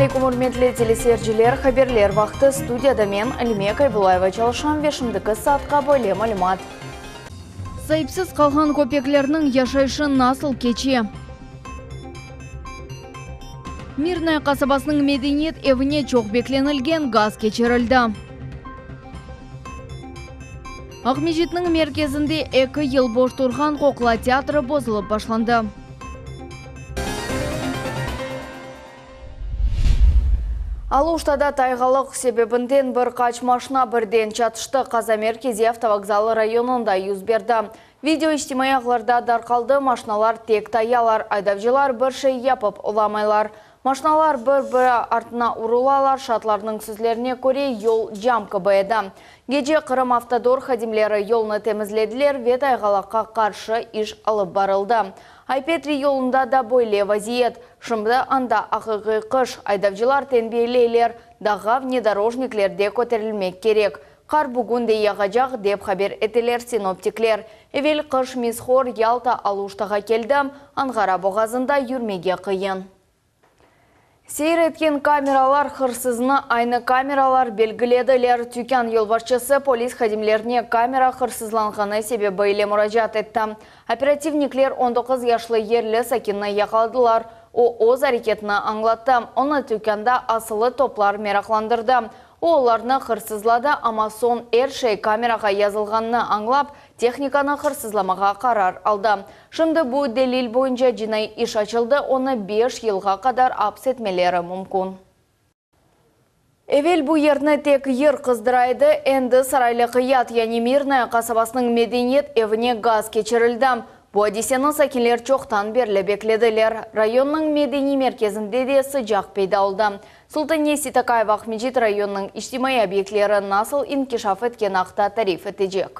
Aleyküm, ürmetli teleseyirciler! Haberler vaqtı. Studiyada men, Alime Kaybulayeva çalışam ve şimdiki saatqa böyle malümat. Saipsiz qalğan köpeklerniñ yaşayışı nasıl keçe? Mirnoye qasabasınıñ medeniyet evine çoq beklenilgen gaz keçirildi. Aqmescitniñ merkezinde eki yıl boş turğan qoqla teatri bozulıp başlandı. Aluştada tayğalıq sebebinden bir qaç maşna birden çatıştı. Qaza merkeziy avtovokzalı rayonında yüz berdi. Video içtimaiy ağlarda darqaldı, maşnalar tek tayalar, aydavcılar bir şey yapıp olamaylar. Maşnalar bir-biri artına urulalar, şaatlarnıñ sözlerine köre, yol cam kibi edi. Gece Qırımavtodor hadimleri yolnı temizlediler ve tayğalaqqa qarşı iş alıp barıldı. Ay-Petri yolunda da böyle vaziyet. Şimdi anda aqiqiy qış, aydavcılar tenbiyeleyler, dağğa vnedorojnikler de köterilmek kerek. Qar bugün de yağacaq, dep haber eteler sinoptikler. Evel qış Mishor, Yalta, Aluştağa keldi, Anğara boğazında yürmege qıyın. Seyir etken kameralar hırsıznı aynı kameralar belgilediler. Tükân yolbaşçısı polis hadimlerine kamera hırsızlanğanı sebebi ile muracaat etti. Operativnikler 19 yaşlı yerli sakinni yaqaladılar. O, öz areketini añlattı. Onı tükânda asılı toplar meraqlandırdı. O, olarnı hırsızladı, amma soñ er şey kamerağa yazılğanını añlap, tehnikanı hırsızlamağa qarar aldı. Şimdi bu delil boyunca cinaiy iş açıldı, onı beş yılğa qadar aps etmeleri mümkün. Evel bu yerni tek yır qızdıra edi, endi Saraylı Qıyat, yani Mirnoye qasabasınıñ medeniyet evine gaz keçirildi. Bu adiseni sakinler çoqtan berli beklediler. Rayonnıñ medeniy merkezinde de sıcaq peyda oldı. Sultaniye Seytakayeva Aqmescit rayonınıñ içtimaiy obyektleri nasıl inkişaf etkeni aqta tarif etecek.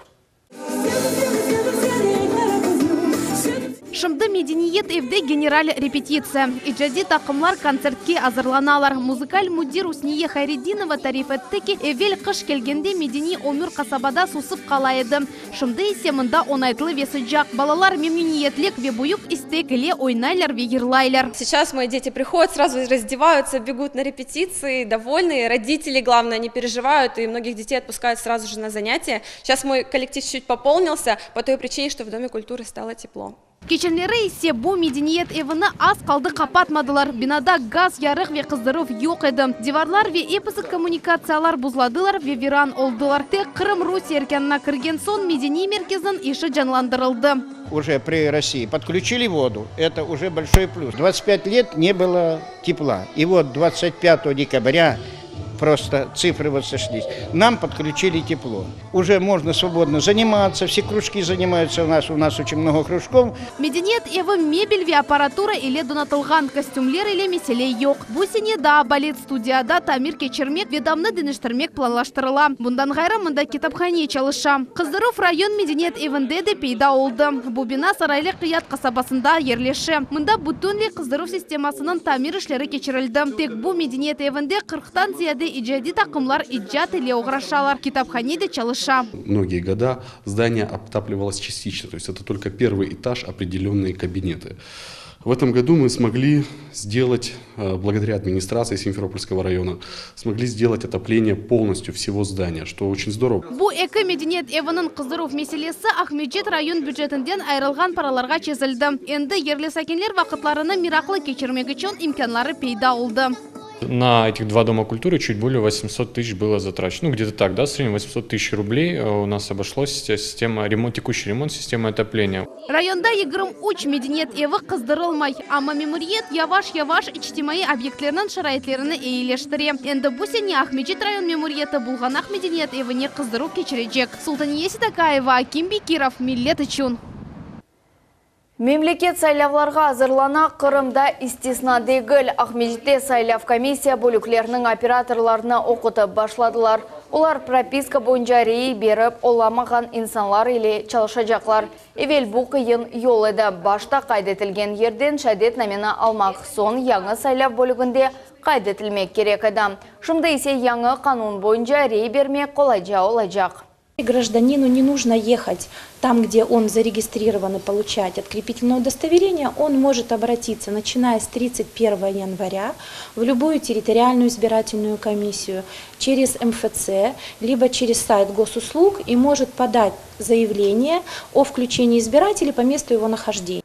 Şimdi Medeniyet evde general repetitsiya. İcadiy taqımlar kontsertke azırlanalar. Muzıkal müdir Usniye Hayredinova tarif etti ki, evel qış kelgende medeniy ömür qasabada susıp qala edi. Şimdi ise mında oñaytlı ve sıcaq. Balalar memnüniyetlik ve büyük istek ile oynaylar ve yırlaylar. Сейчас мои дети приходят, сразу раздеваются, бегут на репетиции, довольные. Родители, главное, не переживают, и многих детей отпускают сразу же на занятия. Сейчас мой коллектив чуть-чуть пополнился по той причине, что в Доме культуры стало тепло. Keçenleri ise bu medeniyet evini az qaldı qapatmadılar. Binada gaz, yarıq ve qızdıruv yoq edi. Divarlar ve episi kommunikatsiyalar buzladılar ve viran oldılar. Tek Qırım Rusiye erkânına kirgen soñ medeniy merkezniñ işi canlandırıldı. Уже при России подключили воду, это уже большой плюс. 25 лет не было тепла. И вот 25 декабря просто цифры вот сошлись. Нам подключили тепло. Уже можно свободно заниматься, все кружки занимаются у нас, у нас очень много кружков. Medeniyet evi mebel ve apparatura ile donatılğan, kostümler ile mesele yoq. Bu sene daa balet studiyada tamir keçirmek ve damnı deñiştirmek planlaştırıla. Bundan ğayrı, mında kitaphane çalışa. Qızdıruv rayon medeniyet evinde de peyda oldı. Bu bina Saraylı Qıyat qasabasında yerleşe. Mında bütünley qızdıruv sistemasınıñ tamir işleri keçirildi. Tek bu medeniyet evinde qırqtan ziyade icadiy taqımlar icat ile oğraşalar, kitaphane de çalışa. Многие года здание отапливалось частично, то есть это только первый этаж, определенные кабинеты. В этом году мы смогли сделать, благодаря администрации Симферопольского района, смогли сделать отопление полностью всего здания, что очень здорово. Bu eki medeniyet eviniñ qızdıruv meselesi Aqmescit rayon bücetinden ayırılğan paralarğa çezildi. Endi yerli sakinler vaqıtlarını meraqlı keçirmek içün imkânları peyda oldı. На этих два Дома культуры чуть более 800 тысяч было затрачено. Ну, где-то так, да, в среднем 800 тысяч рублей у нас обошлось система, ремонт, текущий ремонт системы отопления. Rayonda 23 medeniyet evi qızdırılmay, amma memuriyet yavaş-yavaş içtimaiy obyektlerniñ şaraitlerini eyileştire. Endi bu sene Aqmescit rayon memuriyeti Bulğanaq medeniyet evine qızdıruv keçirecek. Sultaniye Seytakayeva, Akim Bekirov, Millet içün. Memleket saylavlarğa azırlana, Qırım da istisna degil. Aqmescitte saylav komissiya bölükleriniñ operatorlarını oqutıp başladılar. Olar propiska boyunca rey berip olamağan insanlar ile çalışacaqlar. Evel bu qıyın yol edi, başta qayd etilgen yerden şeadetnameni almaq, soñ yañı saylav bölüginde qayd etilmek kerek edi. Şimdi ise yañı qanun boyunca rey bermek qolayca olacaq. Гражданину не нужно ехать там, где он зарегистрирован и получать открепительное удостоверение, он может обратиться, начиная с 31 января, в любую территориальную избирательную комиссию через МФЦ, либо через сайт госуслуг и может подать заявление о включении избирателей по месту его нахождения.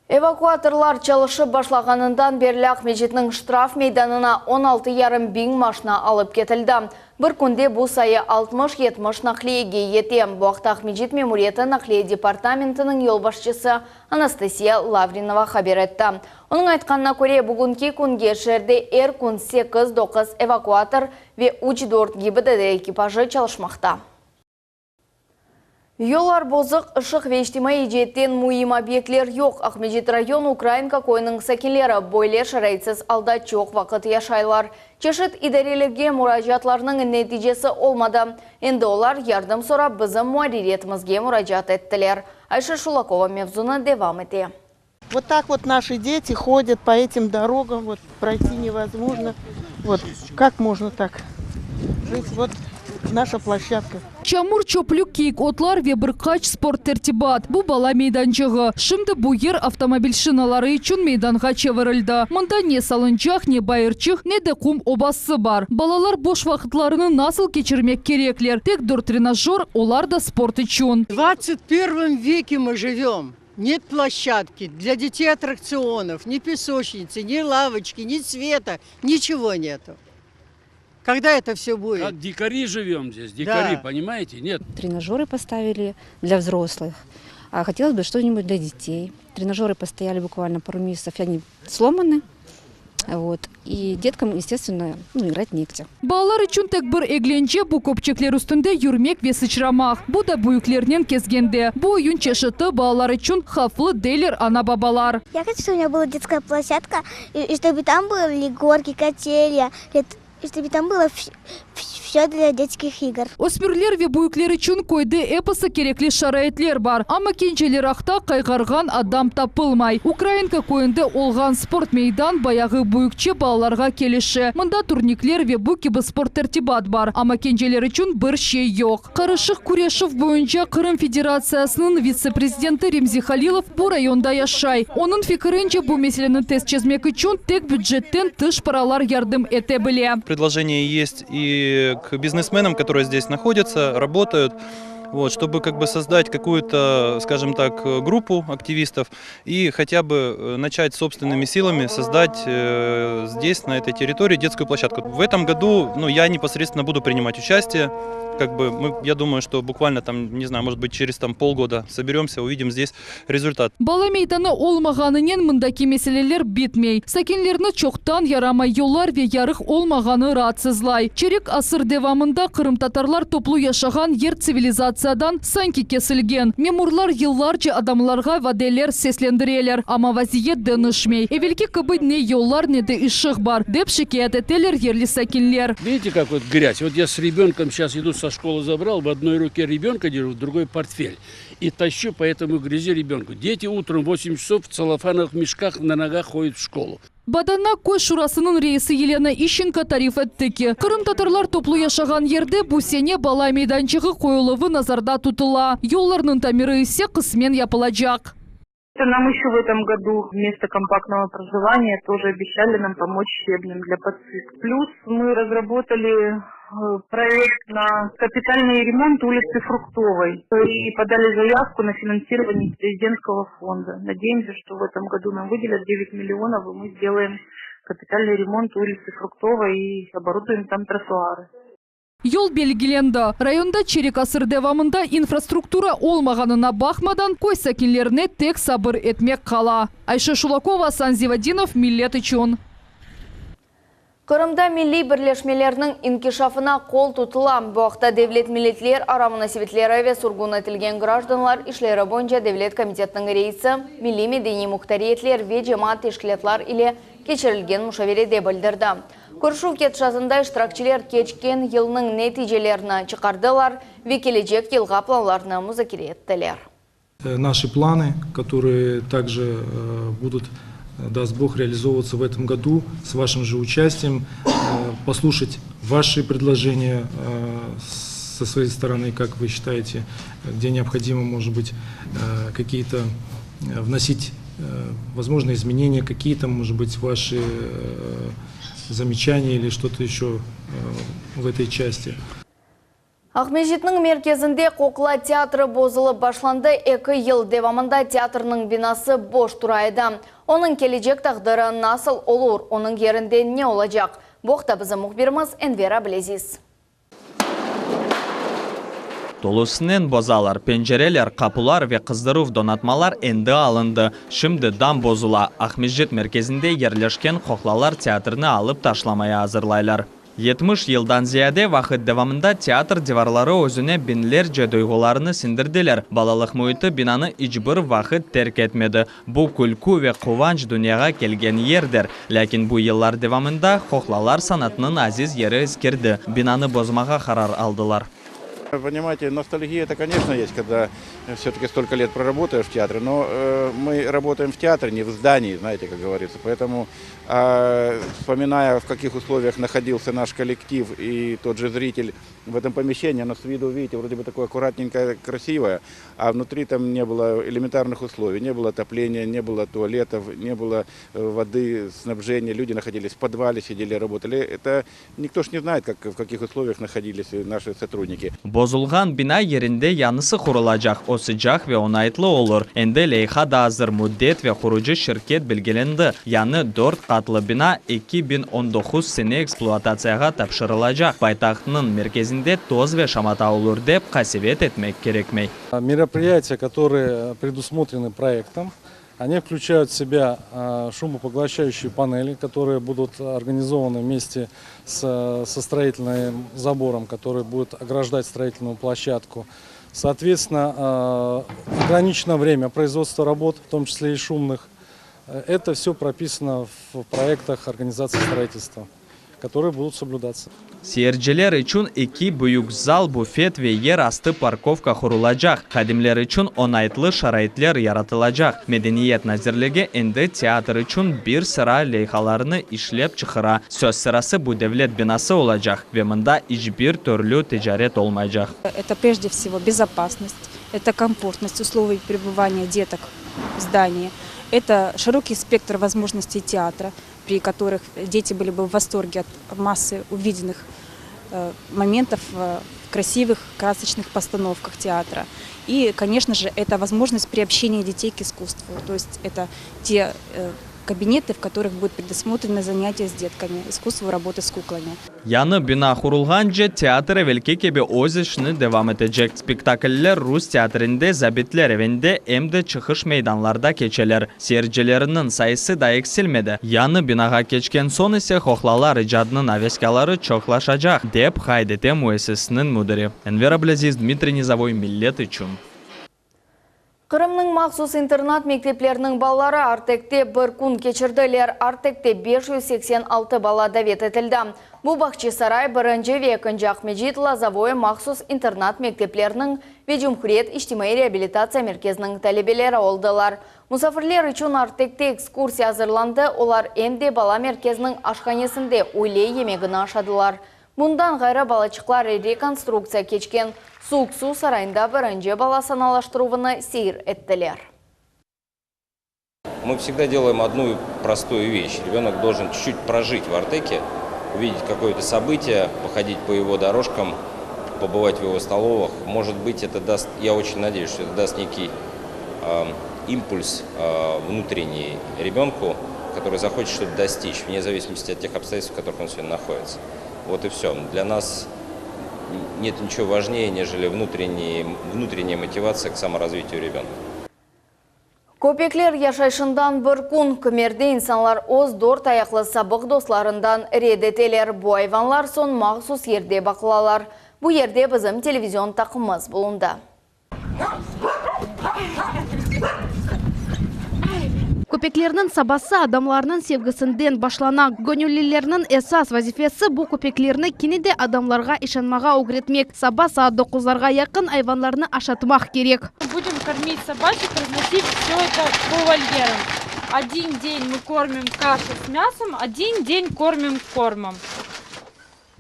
Evakuatorlar çalışıp başlağanından berli Aqmescitniñ ştraf meydanına 16,5 biñ maşna alıp ketildi. Bir künde bu sayı 60-70 naqliyege yete. Bu aqta Aqmescit memuriyeti naqliye departamentiniñ yolbaşçısı Anastasiya Lavrinova haber etti. Onıñ aytqanına köre, bugünki künge şeerde er kün 8-9 evakuator ve 3-4 GİBDD ekipajı çalışmaqta. Yollar bozuq, ışıq ve içtimaiy ceetten müim obyektler yoq. Aqmescit rayon Ukrainka köyüniñ sakinleri böyle şaraitsiz alda çoq vaqıt yaşaylar. Çeşit idarelerge muracaatlarnıñ neticesi olmadı. Endi olar yardım sorap bizim muarririyetimizge muracaat ettiler. Ayşe Şulakova mevzunı devam ete. Вот так вот наши дети ходят по этим дорогам, вот пройти невозможно. Вот как можно так жить? Вот наша площадка. Çamur, çöplük, kiyik otlar ve bir qaç sport tertibat. Bu bala meydançığı. Şimdi bu yer avtomobil şinaları içün meydanğa çevirildi. Mında ne salıncaq, ne bayırçıq, ne de qum obası bar. Balalar boş vaqıtlarını nasıl keçirmek kerekler? Tek dört trenajör, olar da sport içün. В 21 веке мы живем. Нет площадки для детей аттракционов, ни песочницы, ни лавочки, ни света, ничего нету. Когда это все будет? Как дикари живем здесь, дикари, Да. понимаете? Нет. Тренажеры поставили для взрослых, а хотелось бы что-нибудь для детей. Тренажеры постояли буквально пару месяцев, и они сломаны. Вот. И деткам, естественно, ну, играть негде. Balalar içün tek bir eglence bu köpçekler üstünde yürmek ve sıçramaq. Bu da büyüklernen kezgende. Bu oyun çeşiti balalar içün havflı deyler ana-babalar. Я хочу, чтобы у меня была детская площадка, и, и чтобы там были горки, качели, и чтобы там было все для детских игр. Ösmürler ve büyükler içün köyde episi kerekli şaraitler bar. Amma kenceler aqta qayğırğan adam tapılmay. Ukrainka köyünde olğan sport meydan bayağı büyükçe balalarğa kelişe. Mında turnikler ve bu kibi sport tertibat bar. Amma kenceler içün bir şey yoq. Qarışıq küreşüv boyunca Qırım Federatsiyasınıñ vitse-prezidenti Remzi Halilov bu rayonda yaşay. Onıñ fikirince bu meseleni tez çezmek içün tek bücetten tış paralar yardım ete bile. Предложение есть и к бизнесменам, которые здесь находятся, работают, вот, чтобы как бы создать какую-то, скажем так, группу активистов и хотя бы начать собственными силами создать здесь, на этой территории, детскую площадку. В этом году ну, я непосредственно буду принимать участие. Как бы мы, я думаю, что буквально там, не знаю, может быть, через там полгода соберемся, увидим здесь результат. Bala meydanı olmağanınen mındaki meseleler bitmey. Sakinlerni çoqtan yaramay yollar ve yarıq olmağanı raatsızlay. Çerek asır devamında qırımtatarlar toplu yaşağan yer tsivilizatsiyadan sanki kesilgen. Memurlar yıllarca adamlarğa vadeler seslendireler. Amma vaziyet deñişmey. Evelki kibi ne yollar ne de ışıq bar, dep şikâyet eteler yerli sakinler. Видите, как вот грязь? Вот я с ребенком сейчас иду со школы забрал, в одной руке ребенка держу, в другой портфель. И тащу по этому грязи ребенку. Дети утром в 8 часов в целлофановых мешках на ногах ходят в школу. Badana köy şurasınıñ reisi Yelena İşçenko tarif etti ki, qırımtatarlar toplu yaşağan yerde bu sene bala meydançığı qoyuluvı nazarda tutula. Yollarnıñ tamiri ise qısmen yapılacaq. Нам еще в этом году вместо компактного проживания тоже обещали нам помочь щебнем для подсыпки. Плюс мы разработали проект на капитальный ремонт улицы Фруктовой и подали заявку на финансирование из президентского фонда. Надеемся, что в этом году нам выделят 9 миллионов, и мы сделаем капитальный ремонт улицы Фруктовой и оборудуем там тротуары. Yol belgilendi. Rayonda çerek asır devamında infrastruktura olmağanına baqmadan köy sakinlerine tek sabır etmek qala. Ayşe Şulakova, Asan Zivadinov, Millet içün. Qırımda milliy birleşmelerniñ inkişafına qol tutula. Bu aqta devlet milletlerara munasebetleri ve sürgün etilgen grajdanlar işleri boyunca devlet komitetiniñ reisi milliy medeniy muhtariyetler ve cemaat teşkilâtlar ile keçirilgen muşaverede bildirdi. Körüşüv ketişatında iştirakçiler keçken yılnıñ neticelerini çıqardılar ve kelecek yılğa planlarını muzakere ettiler. Наши планы, которые также будут, даст Бог, реализовываться в этом году с вашим же участием, послушать ваши предложения, с Со своей стороны, как вы считаете, где необходимо, может быть, какие-то вносить, возможно, изменения, какие-то, может быть, ваши замечания или что-то еще в этой части. Aqmescitniñ merkezinde qoqla teatri bozulıp başlandı. Eki yıl devamında teatrniñ binası boş tura edi. Onıñ kelecek taqdiri nasıl olur, onıñ yerinde ne olacaq? Bu aqta bizim mühbirimiz Enver Ablâziz. Tolusınen bozalar, pencereler, qapular ve qızdıruv donatmalar endi alındı. Şimdi dam bozula. Aqmescit merkezinde yerleşken qoqlalar teatrini alıp taşlamaya azırlaylar. 70 yıldan ziyade vaqıt devamında teatr divarları özüne biñlerce duyğularnı siñdirdiler. Balalıq müiti binanı iç bir vaqıt terk etmedi. Bu külkü ve quvanç dünyağa kelgen yerdir. Lâkin bu yıllar devamında qoqlalar sanatınıñ aziz yeri eskirdi. Binanı bozmağa qarar aldılar. Понимаете, ностальгия это, конечно, есть, когда все-таки столько лет проработаешь в театре, но э, мы работаем в театре, не в здании, знаете, как говорится. Поэтому, э, вспоминая, в каких условиях находился наш коллектив и тот же зритель в этом помещении, оно с виду, видите, вроде бы такое аккуратненькое, красивое, а внутри там не было элементарных условий, не было отопления, не было туалетов, не было э, воды, снабжения, люди находились в подвале, сидели, работали. Это никто ж не знает, как, в каких условиях находились наши сотрудники. Bozulğan bina yerinde yañısı qurulacaq, o sıcaq ve oñaytlı olur. Endi leyha da azır, müddet ve qurucı şirket belgilendi. Yañı dört qatlı bina 2019 sene ekspluatatsiyağa tapşırılacaq. Paytahtnıñ merkezinde toz ve şamata olur dep qasevet etmek kerekmey. Мероприятия, которые предусмотрены проектом, они включают в себя шумопоглощающие панели, которые будут организованы вместе с, со строительным забором, который будет ограждать строительную площадку. Соответственно, ограничено время производства работ, в том числе и шумных. Это все прописано в проектах организации строительства, которые будут соблюдаться. Seyirciler içün eki büyük zal, bufet ve yer astı parkovka qurulacaq. Hadimler içün oñaytlı şaraitler yaratılacaq. Medeniyet nazirligi endi teatr içün bir sıra leyhalarnı işlep çıqara. Söz sırası bu devlet binası olacaq ve mında iç bir türlü ticaret olmaycaq. Это прежде всего безопасность, это комфортность условий пребывания деток в здании, это широкий спектр возможностей театра, при которых дети были бы в восторге от массы увиденных э, моментов в красивых, красочных постановках театра. И, конечно же, это возможность приобщения детей к искусству. То есть это те э, кабинеты, в которых будут предусмотрены занятия с детками, искусству работы с куклами. Yañı bina qurulğance teatr evelki kibi öz işini devam etecek. Spektakller Rus teatrinde, Zabitler evinde em de çıqış meydanlarda keçeler. Seyircileriniñ sayısı da eksilmedi. Yañı binağa keçken soñ ise qoqlalar icadınıñ aveskârları çoqlaşacaq, dep qayd ete müessiseniñ müdiri. Enver Ablâziz, Dmitriy Nizovoy, Millet içün. Qırımnıñ mahsus internat mektepleriniñ balaları Artekte bir kün keçirdiler. Artekte 586 bala davet etildi. Bu Bağçasaray birinci ve ekinci Aqmescit Lozovoye mahsus internat mektepleriniñ ve Cumhuriyet içtimaiy reabilitatsiya merkeziniñ talebeleri oldılar. Musafirler içün Artekte ekskursiya azırlandı. Olar em de bala merkeziniñ aşhanesinde üyle yemegini aşadılar. Bundan ğayrı balaçıqlar rekonstruktsiya keçken Suvuq suv sarayında birinci bala sanalaştıruvını seyir ettiler. Мы всегда делаем одну простую вещь. Ребенок должен чуть-чуть прожить в Артеке, увидеть какое-то событие, походить по его дорожкам, побывать в его столовых. Может быть, это даст, я очень надеюсь, что это даст некий э, импульс э, внутренний ребенку, который захочет что-то достичь, вне зависимости от тех обстоятельств, в которых он сегодня находится. Вот и все. Для нас нет ничего важнее, нежели внутренняя, внутренняя мотивация к саморазвитию ребенка. Köpekler yaşayışından bir kün kimerde insanlar öz dört ayaqlı sabıq dostlarından red eteler. Bu ayvanlar soñ mahsus yerde baqılalar. Bu yerde bizim televizion taqımımız bulundı. Köpeklerniñ sabası adamlarnıñ sevgisinden başlana. Göñüllilerniñ esas vazifesi bu köpeklerni kene de adamlarğa işanmağa ögretmek. Saba saat doquzlarğa yaqın ayvanlarnı aşatmaq kerek. Будем кормить собачек, разносить все это по вольерам. Один день мы кормим кашей с мясом, один день кормим кормом.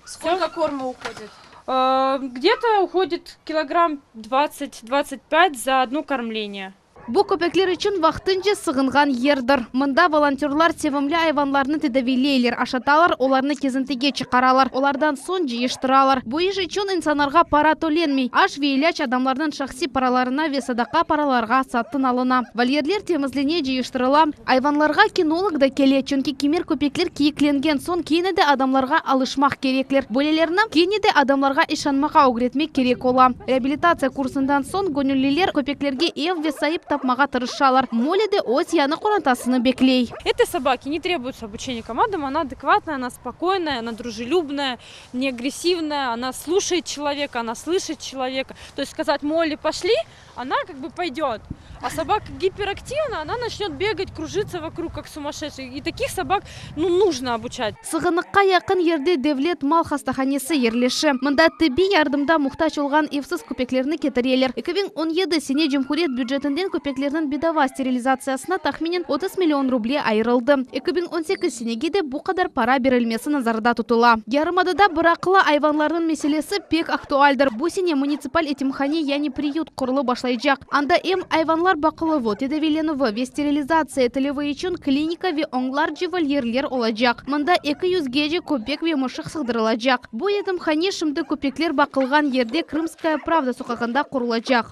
Сколько корма уходит? Где-то уходит килограмм 20-25 за одно кормление. Bu köpekler içün vaqtınca sığınğan yerdir. Mında volontörlar sevimli ayvanlarnı tedaviyleyler, aşatalar, olarnı kezintige çıqaralar, olardan soñ cıyıştıralar. Bu iş içün insanlarğa para tölenmey. Aş ve ilâc adamlarnıñ şahsiy paralarına ve sadaqa paralarğa satın alına. Volyerler temizlene, cıyıştırıla. Ayvanlarğa kinolog da kele, çünki kimer köpekler kiyiklengen soñ kene de adamlarğa alışmaq kerekler. Böylelerni kene de adamlarğa işanmağa ögretmek kerek ola. Reabilitatsiya kursından soñ göñülliler köpeklerge ev ve saip tapmağa tırışalar. Molli de öz yañı qorantasını bekley. Этой собаке не требуется обучение командам, она адекватная, она спокойная, она дружелюбная, не агрессивная, она слушает человека, она слышит человека. То есть сказать Молли пошли, она как бы пойдет. А собака гиперактивна, она начнет бегать, кружиться вокруг, как сумасшедшая. И таких собак, ну, нужно обучать. Sığınaqqa yaqın yerde devlet mal hastahanesi yerleşe. Mında tibbiy yardımğa muhtac olğan evsiz köpeklerni ketireler. 2017 sene cumhuriyet bücetinden köpeklerniñ bedava sterilizatsiyasına tahminen 30 million ruble ayırıldı. 2018 senege de bu qadar para berilmesi nazarda tutula. Yarımadada bıraqılı ayvanlarnıñ meselesi pek aktualdir. Bu sene munitsipal yetimhane yani priyut qurulıp başlaycaq. Anda em ayvanlar baqıluvı, tedaviylenüvi ve sterilizatsiya etilüvi içün klinika ve onlarca volyerler olacaq. Mında eki yüzgece köpek ve mışıq sığdırılacaq. Bu yetimhane şimdi köpekler baqılğan yerde Krımskaya pravda soqağında qurulacaq.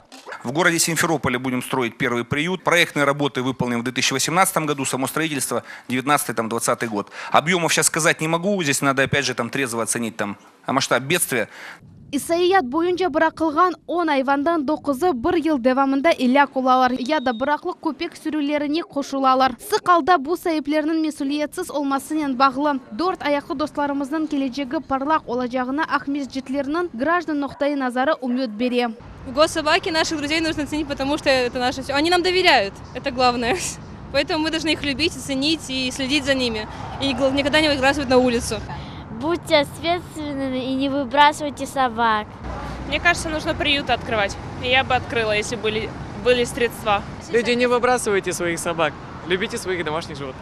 В городе Симферополе будем строить первый приют. Проектные работы выполним в 2018 году, само строительство 19-20 год. Объемов сейчас сказать не могу, здесь надо опять же там трезво оценить там масштаб бедствия. İsaiyat boyunca bıraqılğan 10 ayvandan 9-ı bir yıl devamında elâk olalar ya da bıraqlı köpek sürülerine qoşulalar. Sıq alda bu saipleriniñ mesüliyetsiz olmasınen bağlı. Dört ayaqlı dostlarımıznıñ kelecegi parlaq olacağına Aqmescitlerniñ grajdan noqtaiy nazarı ümüt bere. Госсобаки наших друзей нужно ценить, потому что это наше все. Они нам доверяют, это главное. Поэтому мы должны их любить, ценить и следить за ними. И никогда не выбрасывать на улицу. Будьте ответственными и не выбрасывайте собак. Мне кажется, нужно приют открывать. И я бы открыла, если были, были средства. Люди, не выбрасывайте своих собак. Любите своих домашних животных.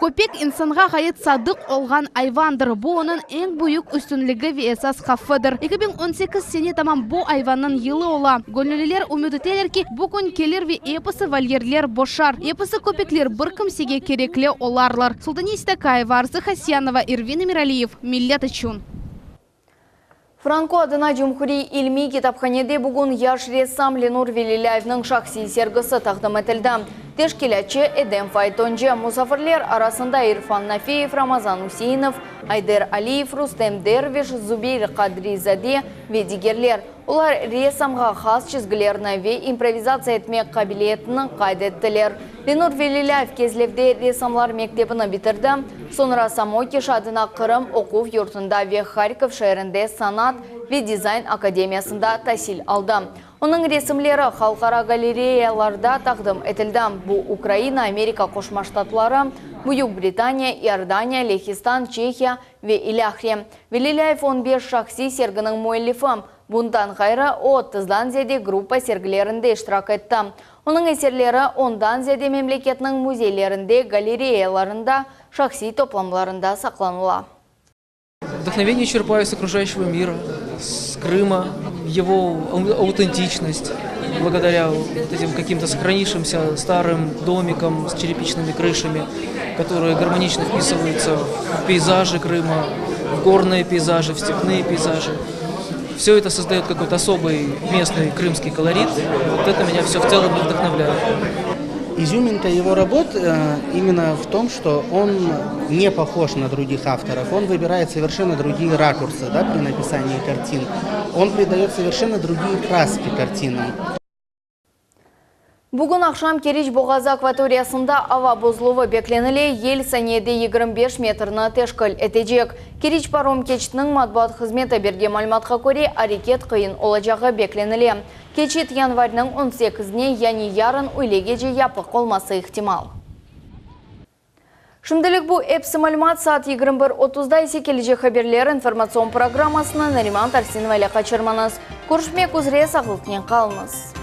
Köpek insanğa ğayet sadıq olğan ayvandır. Bu onıñ eñ büyük üstünligi ve esas havfıdır. 2018 sene tamam bu ayvannıñ yılı ola. Göñülliler ümüt eteler ki, bu kün kelir ve episi volyerler boşar. Episi köpekler bir kimsege kerekli olarlar. Sultaniye Sitakaeva, Arzı Hasyanova, Ervin Emiraliyev. Millet içün. Franko adına Cumhuriy ilmiy kitaphanede bugün yaş ressam Lenur Velilâyevniñ şahsiy sergisi taqdim etildi. Teşkilâtçı Edem Faytoncı. Musafirler arasında İrfan Nafiyev, Ramazan Üseinov, Ayder Aliyev, Rustem Derviş, Zubeyr Qadri-zade ve digerler. Olar ressamğa has çizgilerni ve improvizatsiya etmek qabiliyetini qayd ettiler. Lenur Velilâyev Kezlevde ressamlar mektebini bitirdi, soñra Samokiş adına Qırım oquv yurtunda ve Harkov şeerinde sanat ve dizayn akademiyasında tasil aldı. Onıñ resimleri halqara galereyalarda taqdim etildi, bu Ukraina, Amerika Qoşma Ştatları, Büyük Britaniya, İordaniya, Lehistan, Çehiya ve ilâhre. Velilâyev on beş şahsiy serginiñ müellifi. Bundan ğayrı, o, otuzdan ziyade gruppa sergilerinde iştirak etti. Onıñ eserleri ondan ziyade memleketniñ müzeylerinde, galereyalarında, şahsiy toplamlarında saqlanıla. Вдохновение черпаю с окружающего мира, с Крыма, его аутентичность, благодаря вот этим каким-то сохранившимся старым домикам с черепичными крышами, которые гармонично вписываются в пейзажи Крыма, в горные пейзажи, в степные пейзажи. Все это создает какой-то особый местный крымский колорит. Вот это меня все в целом и вдохновляет. Изюминка его работ э, именно в том, что он не похож на других авторов. Он выбирает совершенно другие ракурсы да, при написании картин. Он придает совершенно другие краски картинам. Bugün aqşam Keriç boğazı akvatoriyasında ava bozuluvı beklenile, yel saniyede 25 metrni teşkil etecek. Keriç parom keçitiniñ matbuat hızmeti bergen malümatqa köre, areket qıyın olacağı beklenile. Keçit yanvarniñ 18-ne, yani yarın üylegece yapıq olması ihtimal. Şimdilik bu episi malümat saat 21.30-da ise kelecek haberler informatsion programmasını Nariman Tarsinova ile qaçırmañız. Körüşmek üzre sağlıqnen qalıñız.